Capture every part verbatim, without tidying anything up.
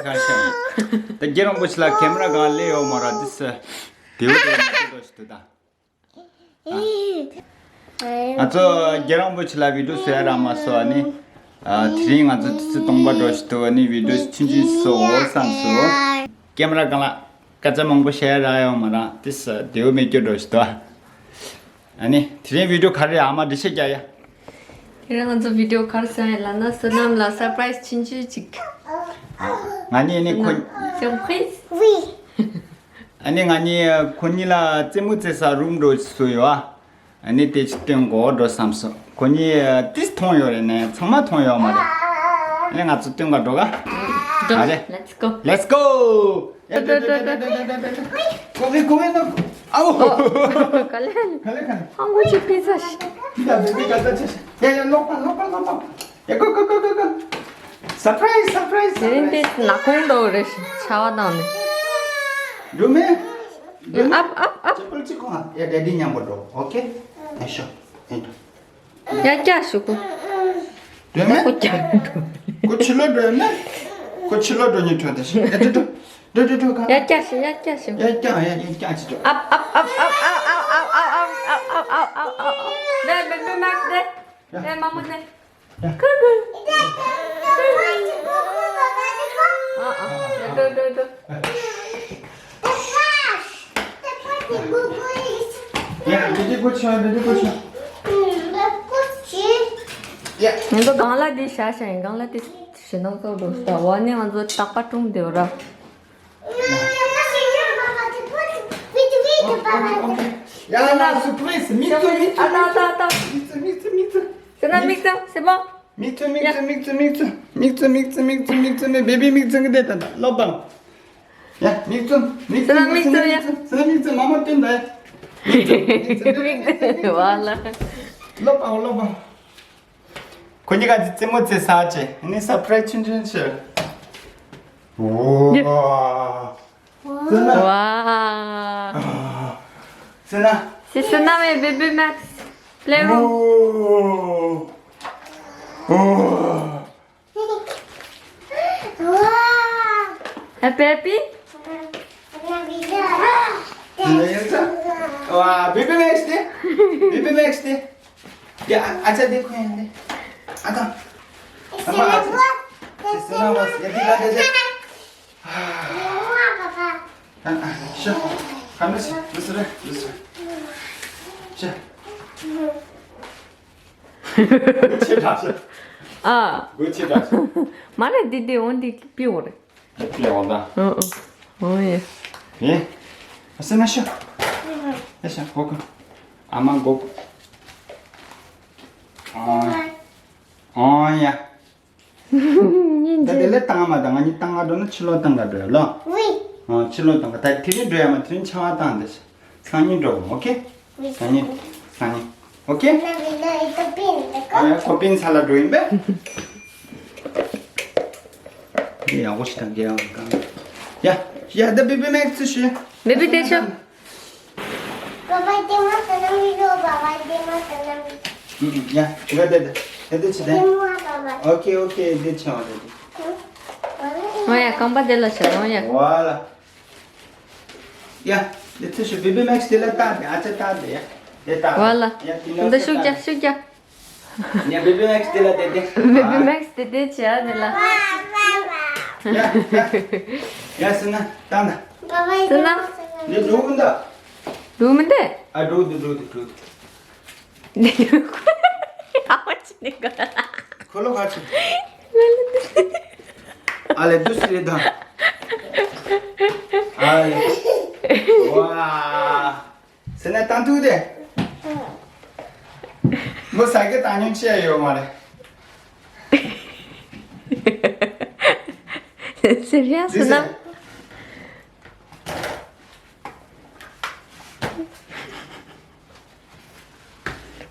ཤ་ཤ། ད་རྒྱལ་བ་རིན་པོ་ཆེ་ལ་ཁེ་མ་ར་གང་ལས་ཡོད་མ་ར་དེ་སི་དེའུ་དེ་མ་ཐུག་དོ་ཞིག་ཏུ་ད། ང་ཚོ་རྒྱལ་བ་རིན་པོ་ཆེ་ལ་བི་ཌིའོ་བཟོ་ཡ་རག་མ་སོང་ཨ་ནི། ཨ། དེ་རིང་ང་ཚོ་དུས་ཚོད་སྟོང་པ་འགྲོ་ཞིག་ཏུ་ཨ་ནི་བི་ཌིའོ་ཆུང་ཆུང་བཟོ་འོ་བསམ་སོང་། ཁེ་མ་ར་གང་ལ་སྐད་ཆ་མང་པོ་བཤད་ཡ་རག་ཡོད་མ་ར་དེ་སི་དེའུ་མེད་སྐྱོ་འགྲོ་ཞིག་ཏུ་ཨ། ཨ་ནི་དེ་རིང་བི་ཌིའོ་ག་རེ་ཨ་མ་འགྲེལ་བཤད་རྒྱག་ཡ། དེ་རིང་ང་ཚོ་བི་ཌིའོ་ག་རེ་བཟོ་ཡ་ལབ་ན་བསོད་ནམས་ལ་སར་པ་རའི་སི་ཆུང་ཆུང་ཅིག་ང་གཉིས་ནི་ཁོ། སར་པ་རའི་སི། ཨ་ནི་ང་གཉིས་ཁོ་གཉིས་ལ་རྩེད་མོ་རྩེ་ས་རུམ་འགྲོ་ཞིག་བཟོ་ཡོད་ཨ། ཨ་ནི་དེ་ཅིག་སྟོན་དགོས་འགྲོ་བསམ་སོང་། ཁོ་གཉིས་ཏིས་མཐོང་ཡོད་རེད་ནས་ཚང་མ་མཐོང་ཡོད་མ་རེད། ཨ་ནི་ང་ཚོ་སྟོན་ག་འགྲོ་ག་འགྲོ། ཨ་རེ། Let's go. Let's go. ཡ་ད་ད་ད་ད་ད་ད་ད་ད། གོ་གི་གོ་གི་ནོ། ཨའོ། ག་ལེ། ག་ལེ་ག་ལེ། ཧང་གོ་ཅི་པི་ཛ་ཞིག་ཡ་ད་ད་ད་ད་ད། ཡ་ཡ་ལོག་པ་ལོག་པ་ལོག་པ། ཡ་གོ་གོ་གོ་གོ་གོ། སར་པ་རའི་སི་སར་པ་རའི་སི། དེ་རིང་དེ་ནག་ཁུང་འགྲོ་རེད་ཤག་ཆར་པ་བཏང་ནས། འགྲོ་མེད། འགྲོ་མེད། ཨབ་ཨབ་ཨབ། ཅི་པལ་ཅི་ཁོ་ཡ་ཌེ་ཌི་མཉམ་པོ་འགྲོ། ཨོ་ཁེ། ཡ་ཤོ། ཡ་འགྲོ། ཡ་ཀྱ་ཤུ་གུ། འགྲོ་མེད། ཁོ་ཀྱ་འགྲོ། ཁོ་ཕྱི་ལོགས་འགྲོ་མེད། ཁོ་ཕྱི་ལོགས་འགྲོ་ཉིན་འཕྲོད་དེ་ཤི། ཡ་འགྲོ་འགྲོ་འགྲོ་འགྲོ་ག་ཡ་ཀྱ་ཤུ་ཡ་ཀྱ་ཤུ། ཡ་ཀྱ་ཡ་ཡ་ཀྱ་ཅི་འགྲོ། ཨབ་ཨབ་ཨབ། ནེ་བེ་བེ་མེག་སི་ནེ། ཡ། ནེ་མ་མོ་ནེ། ཡ། ཁུ་ཁུ། ཨ་ཨ། འགྲོ་འགྲོ་འགྲོ། ཡ། འདི་འདི་སྒོ་ཕྱེ། འདི་འདི་སྒོ་ཕྱེ། ཡ། ང་ཚོ་གང་ལ་འདི་བཞག་བཞག་ཡིན། གང་ལ་འདི་ཞེ་ནང་ཚོ་འགྲོ་ཤག་འོ་ནི་ང་ཚོ་རྟག་པར་སྲུང་བསྡད་ཡོད་ར། ཡ་ལ་ལ་སུར་པ་རའི་སི། མིག་བཙུམ། མིག་བཙུམ། ཨ་ད་ད་ད། མིག་བཙུམ། མིག་བཙུམ། མིག་བཙུམ། སེ་ན་མིག་བཙུམ། C'est bon. མིག་བཙུམ། མིག་བཙུམ། མིག་བཙུམ། མིག་བཙུམ། མིག་བཙུམ། མིག་བཙུམ། མིག་བཙུམ། བེ་བི་མིག་བཙུམ་གི་དེ་ད་ད་ལོ་པང་། ཡ་མིག་བཙུམ། མིག་བཙུམ། སེ་ན་མིག་བཙུམ། ཡ་སེ་ན་མིག་བཙུམ། མ་མ་བསྟན་ད་ཡ། མིག་བཙུམ། མིག་བཙུམ། བ་ལ། ལོ་པང་ལོ་པང་། ཁོ་གཉིས་ཀ་རྩེད་མོ་རྩེ་ས་བྱས་ནི་སར་པ་རའི་སི་ཆུང་ཆུང་ཞིག་འོ། བ། སེ་ན། C'est ça, mais bébé Max. Playroom. འོ། འོ། Happy, happy? ཝ། བེ་བི་མེག་སི་དེ། བེ་བི་མེག་སི་དེ། ཡ་ཨ་ཅག་དེ་ཁོ་ཡང་དེ། ཨ་ད། ཨ་མ་ཨ་ཅག་སེ་ན་བ་སི་ཡ་དེ་ལ་དེ་དེ། ཨ་ཨ་ཤ། ཁ་མི་སི་མི་སི་རེ་མི་སི་རེ། ཤ། སྒོ་ཕྱེ་དྲགས་ཤག་ཨ། སྒོ་ཕྱེ་དྲགས་ཤག་མ་རེད། འདི་འདི་འོ་འདི་པི་འོ་རེད། པི་འོ་ད། ཨ་ཨ། འོ་ཡ། ཨེ། ཨ་སེ་ན་ཤ། ཨེ་ཤ་གོ་གོ་ཨ་མ་གོ་གོ་ཨོ། ཨོ་ཡ། སྙིང་ད་དེ་རྗེ། ལས་བཏང་མ་དང་ང་གཉིས་བཏང་ག་འགྲོ་ན་ཕྱི་ལོགས་བཏང་ག་འགྲོ་ཡ་ལོ། ཝི། ཨ་ཕྱི་ལོགས་བཏང་ག་ད་དེ་རིང་འགྲོ་ཡ་མ་དེ་རིང་ཆང་བ་བཏང་དེ་སང་ཉིན་འགྲོ་གོ་ཨོ་ཁེ། སང་ཉིན། སང་ཉིན། ཨོ་ཁེ། ཨ་ཡ་ཁོ་པིན་ཚ་ལ་འགྲོ་ཡིན་པས། དེ་ཡག་པོ་ཞིག་དང་རྒྱལ་ཡང་གང་། ཡ། ཡ་ད་བེ་བི་མེག་སི་ཞུ། བེ་བི་དེ་ཆོ། Baba, dima tanam video, baba, dima tanam video. ཡ། ཅི་ག་དེ་དེ་དེ་དེ་ཆི་དེ། Dima, baba. ཨོ་ཁེ་ཨོ་ཁེ་དེ་ཆི་བ་དེ་དེ། ཨོ་ཡ། རྐང་པ་དེ་ལ་ཆ་ཨོ་ཡ། ཝ་ལ། ཡ། དེ་ཚོ་ཞུ་བེ་བི་མེག་སི་དེ་ལ་ལྟ་དེ་ཨ་ཅག་ལྟ་དེ་ཡ། དེ་ལྟ། ཝ་ལ། ཡ་དེ་ལ་འདི་ཤུགས་རྒྱག་ཤུགས་རྒྱག་ཡ་བེ་བི་མེག་སི་དེ་ལ་དེ་དེ། བེ་བི་མེག་སི་དེ་དེ་ཆི་ཨ་དེ་ལ། ཡ་ཡ། ཡ་སི་ན་ལྟ་ན། སི་ན། ནི་འགྲོ་གི་འདུག་འགྲོ་མི་འདུག་ཨ་འགྲོ་འདུག་འགྲོ་འདུག་འགྲོ་འདུག་ཨ་ཅི་ནི་ག་ཁོ་ལོ་ག་ཅི། ཨ་ལེ་དུ་སི་རེད་ད། ཨ་ལེ། ཝ། སེ་ན་བཏང་ཐུག་དེ། མོ་ཟ་གི་བཏང་མྱོང་ཅི་ཡ་ཡོད་མ་རེད། C'est bien, Sina.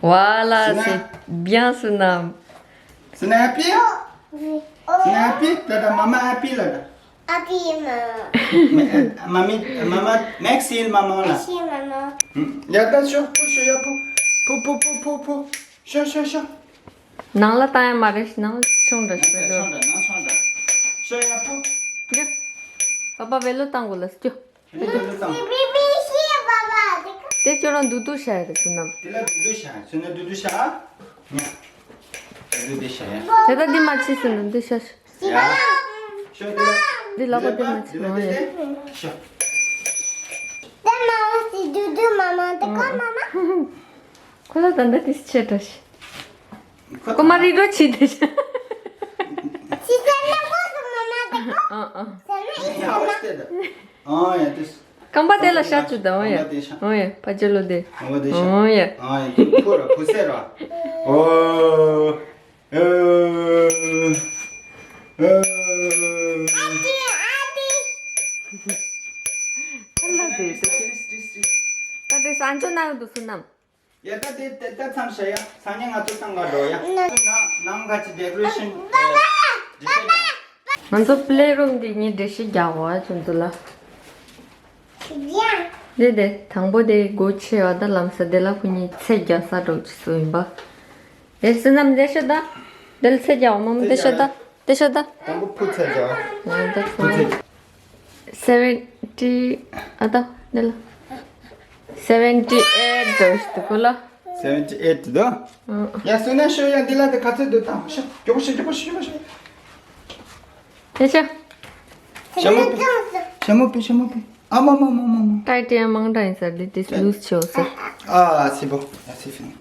Voilà, c'est bien, Sina. Sina happy? Oui. Sina happy? Lada mama happy lada. Happy, mama. Mami, mama, Maxine, mama la. Maxine, mama. Ya da sho, pu sho ya pu. Pu, pu, pu, pu, pu. Sho, sho, sho. ནང་ལ་བཏང་ཡ་མ་རེད། ནང་ལ་ཆུང་འདྲ་ཞིག་འདུག་ཆུང་འདྲ། ནང་ཆུང་འདྲ། ཤོ་ཡ་ཕུ། རྒྱུ། པ་པ་བེ་ལོ་བཏང་གོ་ལ་སྐྱོ། དེ་ལ་འདུག་འདུག་བྱ་ཡ་རེད་བསོད་ནམས། དེ་ལ་འདུག་འདུག་བྱ་བསོད་ནམས་འདུག་འདུག་བྱ། ཉ། འདུག་འདུག་བྱ་ཡ། དེ་ལྟ་འདི་མ་བྱེད་བསོད་ནམས་འདུག་བྱ། ཡ། ཤོ་དེ་ལ། འདི་ལག་པ་དེ་མ་བྱེད་ཤོ། ཁོ་ལ་ད་ལྟ་དེ་ཆེ་དྲགས་ཤི། ཁོ་ཀོ་མ་རི་རོ་ཆི་དེ་ཤི། ཆི་ཟེར་ན་ཁོ་སུ་མ་མ་དེ་ཁོ། ཨ་ཨ། ཟེར་ན་ཨི་ཟེར་ན། ཨ་ཡ་དེ། རྐང་པ་དེ་ལ་ཤ་བཅུ་དང་ཨོ་ཡ། ཨོ་ཡ་ཕ་ཇེ་ལོ་དེ། ཨོ་དེ་ཤ། ཨོ་ཡ། ཨ་ཡ་དེ་ཁོ་ར་ཁོ་སེ་ར། ཨོ། ཨོ། ཨོ། ཨ་དེ་ཨ་དེ། ཨ་ལ་དེ་དེ། ད་དེ་ས་འཇོ་ན་ཡོད་དུ་བསོད་ནམས། ཡ་ད་དེ་དེ་ད་མཚམས་བཞག་ཡ། སང་ཉིན་ང་ཚོ་ཏང་ག་འགྲོ་ཡ། ནང་ནང་ག་ཅི་ཌེ་ཀོ་རེ་ཤན་འདྲི་ཤེས་དང་། ང་ཚོ་པ་ལེ་རུམ་འདི་ཉིད་འདྲི་ཤེས་རྒྱག་འོ་ཨ་ཚོ་འདུ་ལ། དེ་དེ་དང་པོ་དེ་སྒོ་ཕྱེ་བ་ད་ལམ་ས་དེ་ལ་ཁོ་གཉིས་ཚེ་རྒྱག་ས་འགྲོ་ཅི་སུ་ཡིན་པ། དེ་བསོད་ནམས་འདྲི་ཤེས་ད། དེ་ལ་ཚེ་རྒྱག་འོ་མ་མོ་འདྲི་ཤེས་ད། དེ་ཤོད་ད། དང་པོ་ཕུ་ཚད་བྱ། ང་ད་ཕུ་ཚད། སེ་བེན་ཊི། ཨ་ད་འདི་ལ། སེ་བེན་ཊི་ཨེ་ཊི་འགྲོ་ཞིག་འདུག་གོ་ལ། སེ་བེན་ཊི་ཨེ་ཊི་འདུག་ཨང་། ཡ་སུ་ན་ཤོད་ཡ་འདི་ལ་དེ་ག་ཚོད་འདུག་དང་ཤོད། མགྱོགས་པོ་ཤོད། མགྱོགས་པོ་ཤོད། མགྱོགས་པོ་ཤོད། དེ་ཤོད། ཞྭ་མོ་པི། ཞྭ་མོ་པི། ཞྭ་མོ་པི། ཨ་མ་མ་མ་མ་མ། ཀྲའི་ཀྲའི་མང་དྲགས་ཡིན་ས་རེད། དེ་ལུས་ཆེ་བ་ས། ཨ་སི་པོ། ཨ་སི་ཕིན།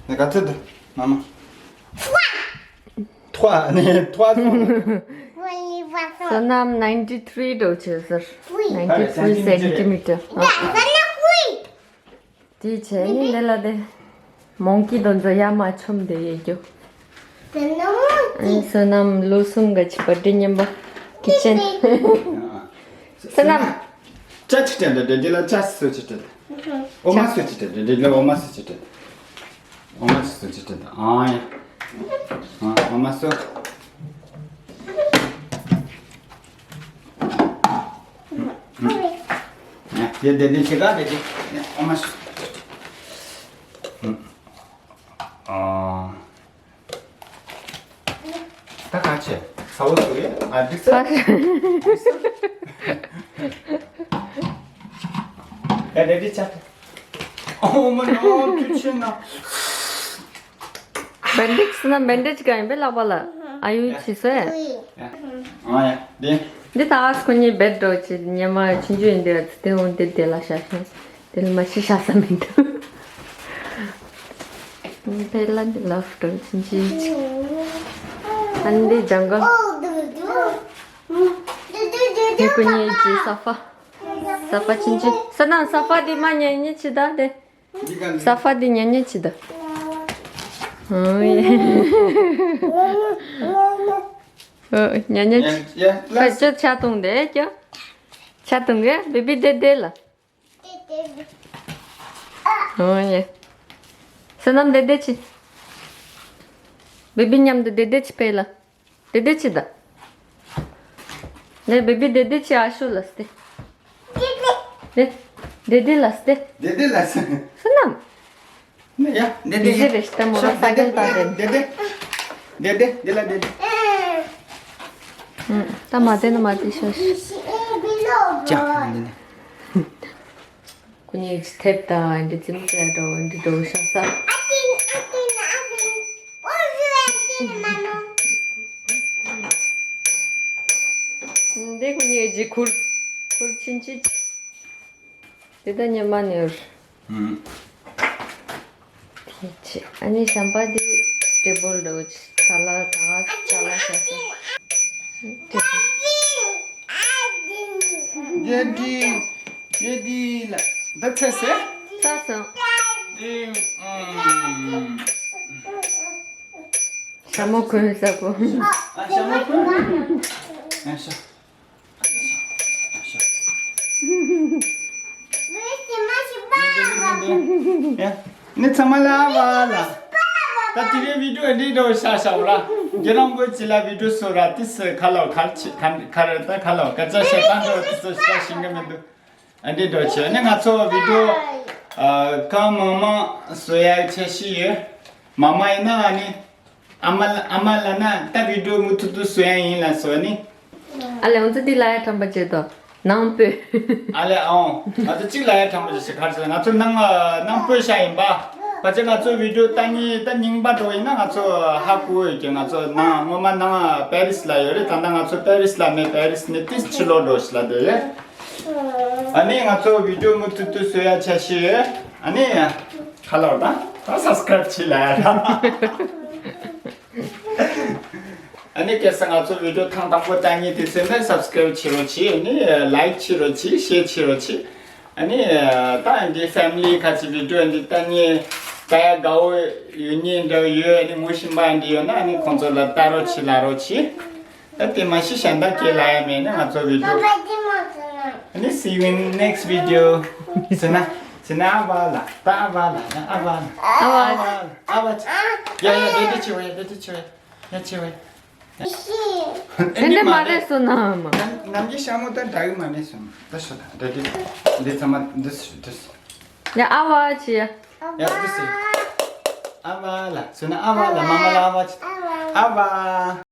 ནས་ག་ཚོད་འདུག་མ་མ། ཐོ་ནས་ཐོ་སོང་། བསོད་ནམས་ninety three འགྲོ་ཆེ་ཟེར། ninety three centimeter། དེ་བྱས་ནི་འདི་ལ་དེ། མོང་ཀི་དོན་ཚོ་ཡར་མར་མཆོངས་བསྡད་ཡོད་རྒྱུ། བསོད་ནམས་ལོ་གསུམ་ག་ཅི་བར་ཌེ་ཉིན་པ། ཁི་ཆེན། བསོད་ནམས། ཅ་ཅི་སྤྲད་འདྲ་འདྲ་འདི་ལ་ཅ་སུ་ཅི་སྤྲད། འོ་མ་སུ་ཅི་སྤྲད་འདྲ་འདི་ལ་འོ་མ་སུ་ཅི་སྤྲད། འོ་མ་སུ་ཅི་སྤྲད། ཨ་ཡ། ཨ་འོ་མ་སུ། ཡ་དེ་དེ་དེ་ཅི་ག་དེ་དེ། འོ་མ་སུ། ཨ། ད་ག་ཆེ། ས་འོ་སུ་རེད། ཨ་འགྲིག་ས། ཡ་རེ་ཌི་ཆགས། ཨོ་མ་ནོ་ཁྱུ་ཆེ་ན། བེན་ཌེ་ཇི་ན་བེན་ཌེ་ཇི་ག་ཡིན་པས་ལག་པ་ལ། ཨ་ཡུ་ཆི་སོ་ཡ། ཨ་ཡ་དེ། འདི་ད་ཨ་སི་ཁོ་གཉིས་བེད་འགྲོ་ཆེ་ཉི་མ་ཆུང་ཆུང་ཡིན་དེ་དེ་འོང་དེ་དེ་ལ་ཤ་ཤ། དེ་ལ་མ་ཤི་ཤ་ས་མི་འདུག་དེ་ལ་འདི་ལབ་འགྲོ་ཆུང་ཆུང་ཡིན་ཆེ། ཨ་ནི་འདི་ཇང་གལ། དེ་ཁོ་གཉིས་ཀྱི་ས་ཧྥ། ས་ཧྥ་ཆུང་ཆུང་། བསོད་ནམས་ས་ཧྥ་དེ་མ་ཉན་ཉན་ཆི་ད་དེ། འདི་ག་ས་ཧྥ་དེ་ཉན་ཉན་ཆི་ད། ཨོ་ཡེ། ཨོ་ཉན་ཉན་ཆི། ཡ་ཡ་ཁ་ཅོ་ཆ་ཐུང་དེ་ཀྱོ། ཆ་ཐུང་གི་བེ་བི་དེ་དེ་ལ། ཨོ་ཡེ། བསོད་ནམས་དེ་དེ་ཆི། བེ་བི་མཉམ་དུ་དེ་དེ་ཆི་པེ་ལ། དེ་དེ་ཆི་ད། ནེ་བེ་བི་དེ་དེ་ཆི་ཨ་ཤུ་ལ་སྟེ། དེ། དེ་དེ་ལ་སྟེ། དེ་དེ་ལ་སྟེ། བསོད་ནམས། ནེ་ཡ་དེ་དེ་ཡ། ཟེར་རེ་ཤི་ད་མོ་ས་གལ་ད་དེ། དེ་དེ། དེ་དེ་དེ་ལ་དེ་དེ། ད་མ་དེ་ན་མ་དེ་ཤོ་ཤི། ཅག་དེ་དེ། ཁོ་གཉིས་ཀྱི་དེབ་དང་འདི་ཙམ་ཟེར་འགྲོ་འདི་འགྲོ་ཤག་ས། འདི་ཁོ་གཉིས་ཀྱི་ཁུར་ཁུར་ཆུང་ཆུང་། དེ་ད་ཉི་མ་ནོར། དེ་ཆེ་ཨ་ནི་ཤམ་པ་དེ་ཊེ་བལ་འགྲོ་ཆེ་ད་ལ་ད་ད་ལ་ཤག་ས། ཡེ་འདི། ཡེ་འདི་ལ། འདི་ཚེ་སེ། ཚ་སོང་། འདི། ཨུམ། ཞྭ་མོ་གོན་ས་གོ། ཨ་ཞྭ་མོ་གོན། ཨ་ཞྭ། ཨ་ཞྭ། ཨ་ཞྭ། ཡེ། ནི་ཚང་མ་ལ་བ་ལ། ད་དེ་རིང་བི་ཌིའོ་འདི་འདྲ་བོ་ཤ་ཤ་བ་ལ། རྒྱལ་རོང་པོ་ཅི་ལ་བི་ཌིའོ་བཟོ་ར་དེ་སུ་ཁ་ལོ་ཁ་ལ་ཆི་ཁ་ཁ་ར་ད་ཁ་ལོ་ཀ་ཅ་ཤ་ཏང་འགྲོ་དེ་ཚོ་ཤ་ཤིང་གི་མི་འདུག་ཨ་འདི་འགྲོ་ཆེ་ནི་ང་ཚོ་བི་ཌིའོ་ཨ་གང་མང་མང་བཟོ་ཡ་ཆེ་ཤི་ཡོད། མ་མ་ཡིན་ན་ཨ་ནི། ཨ་མ་ལ་ཨ་མ་ལ་ན་ད་བི་ཌིའོ་མུ་མཐུད་དུ་བཟོ་ཡ་ཡིན་ལ་བཟོ་ནི། ཨ་ལེ་ང་ཚོ་འདི་ལ་ཡ་ཁྲམ་པ་བྱེད་དོ། ནང་སྤོས། ཨ་ལེ་ཨོ། ང་ཚོ་གཅིག་ལ་ཡ་ཁྲམ་པ་བྱེད་ཤི་ཁར་ཚེ་ང་ཚོ་ནང་ནང་སྤོས་ཤ་ཡིན་པ། ཕལ་ཆེར་ང་ཚོ་བི་ཌིའོ་ལྟ་ཉིན་ད་རྙིང་པ་འགྲོ་ཡིན་ན་ང་ཚོ་ཧ་གོ་ཡོད་ཀྱི། ང་ཚོ་ནང་སྔོན་མ་ནང་པེ་རིས་ལ་ཡོད་རེད། ད་ལྟ་ང་ཚོ་པེ་རིས་ལ་མེད། པེ་རིས་ནས་ཏིས་ཕྱི་ལོགས་འགྲོ་ཤི་ལ་དེ་ཡོད། ཨ་ནི་ང་ཚོ་བི་ཌིའོ་མུ་མཐུད་དུ་བཟོ་ཡ་ཆ་ཤི་ཡོད། ཨ་ནི་ཁ་ལོར་དང་ད་སབ་སི་ཀ་རབ་བྱེད་ལ་ཡ་དང་། ཨ་ནི་ཁ་སང་ང་ཚོ་བི་ཌིའོ་ཐེངས་དང་པོ་ལྟ་མཁན་དེ་ཚོས་ནི་སབ་སི་ཀ་རབ་བྱེད་རོགས་གྱིས། ཨ་ནི་ལའིཀ་བྱེད་རོགས་གྱིས། ཤེར་བྱེད་རོགས་གྱིས། ཨ་ནི་ད་འདི་ཕེ་མི་ལི་ཁ་ཅིག་བི་ཌིའོ་འདི་ལྟ་མཁན་ལྟ་ཡ་དགའ་བོ་ཡོད་མཁན་འདྲ་ཡོད། ཨ་ནི་ངོ་ཤེས་པ་འདི་ཡོད་ན་ཨ་ནི་ཁོང་ཚོ་ལ་ལྟ་རོགས་གྱིས། ལབ་རོགས་གྱིས། ད་དེ་མ་གཞི་གཞན་དག་གི་ལ་ཡ་མེད་ན་ང་ཚོ་བི་ཌིའོ། ཨ་ནི་see you in next video. ཟེར་ན་ཟེར་ན་ཨ་བ་ལ་ད་ཨ་བ་ལ་ཨ་བ་ལ་ཨ་བ་ལ་ཨ་བ་ལ་ཨ་བ་ལ། ཡ་ཡ་དེ་འདྲ་བྱེད་བས། དེ་འདྲ་བྱེད་བས། ཡ་བྱེད་བས། དེ་འདྲ་མ་རེད་སོ་ན་མ། ནམ་གྱི་ཤ་མོ་ད་འདྲ་གི་མ་རེད་སོ་ན་ད་ཤོད་ད་འདྲ་གི་འདི་ཚང་མ་འདི་འདི། ཡ་ཨ་བ་བྱེད། ཡ་འདི་ཟེར། ཨ་བ་ལ་ཟེར་ན་ཨ་བ་ལ་མ་མ་ལ་ཨ་བ་བྱེད། ཨ་བ།